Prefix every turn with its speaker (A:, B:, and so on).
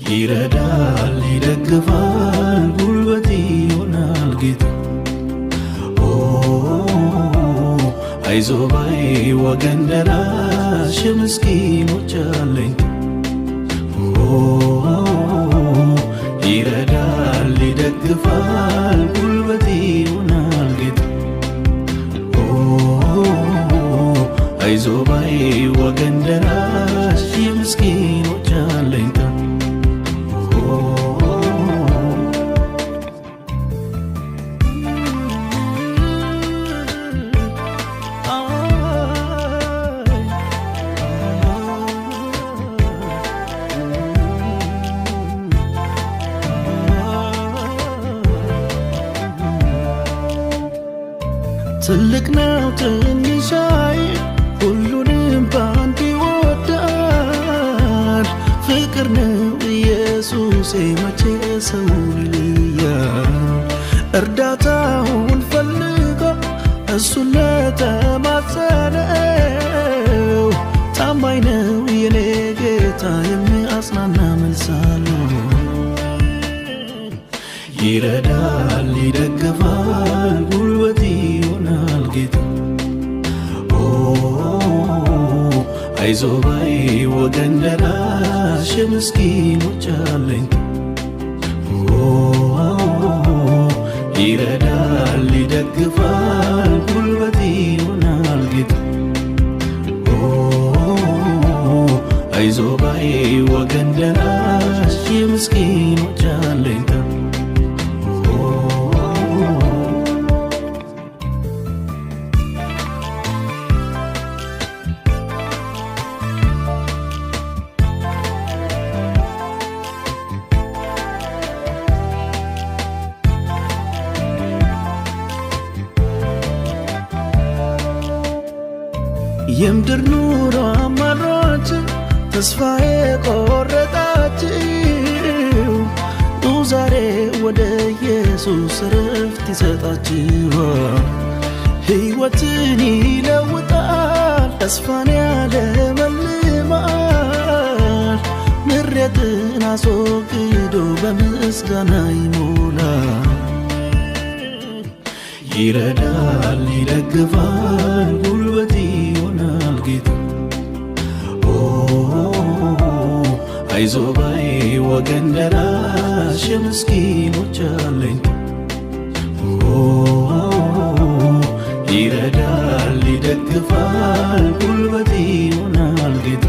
A: ይረዳል፣ ይደግፋል፣ ጉልበት ይሆናል ጌታ። ኦ አይዞህ ባይ ወገን ደራሽ የምስኪኖች አለኝታ። ኦ ይረዳል፣ ይደግፋል፣ ጉልበት ይሆናል ጌታ። ኦ አይዞህ ባይ ወገን ደራሽ የምስኪኖች አለኝታ። ኦ ትልቅ ነው ትንሽ አይል፣ ሁሉንም በአንድ ይወዳል። ፍቅር ነው ኢየሱሴ፣ መቼ ሰውን ይለያል? እርዳታውን ፈልጎ እሱን ለተማጸነው፣ ታማኝ ነው የኔ ጌታ፣ የሚያጽናና መልስ አለው። ይረዳል፣ ይደግፋል፣ ጉልበት ይሆናል ጌታ። ኦ አይዞህ ባይ ወገን ደራሽ የምስኪኖች አለኝታ። ኦ ይረዳል፣ ይደግፋል፣ ጉልበት ይሆናል ጌታ። ኦ አይዞህ ባይ ወገን ደራሽ የምስኪኖች አለኝታ። ኦ የምድር ኑሮ አማሯችሁ፣ ተስፋ የቆረጣችሁ፣ ኑ ዛሬ ወደ ኢየሱስ፣ ረፍት ይሰጣችኋል። ሕይወትን ይለውጣል፣ ተስፋን ያለመልማል፣ ምሬትን አስወግዶ በምስጋና ይሞላል። ይረዳል፣ ይደግፋል፣ ጉልበት ይሆናል ጌታ። ኦ አይዞህ ባይ ወገን ደራሽ የምስኪኖች አለኝታ። ኦ ይረዳል፣ ይደግፋል፣ ጉልበት ይሆናል ጌታ።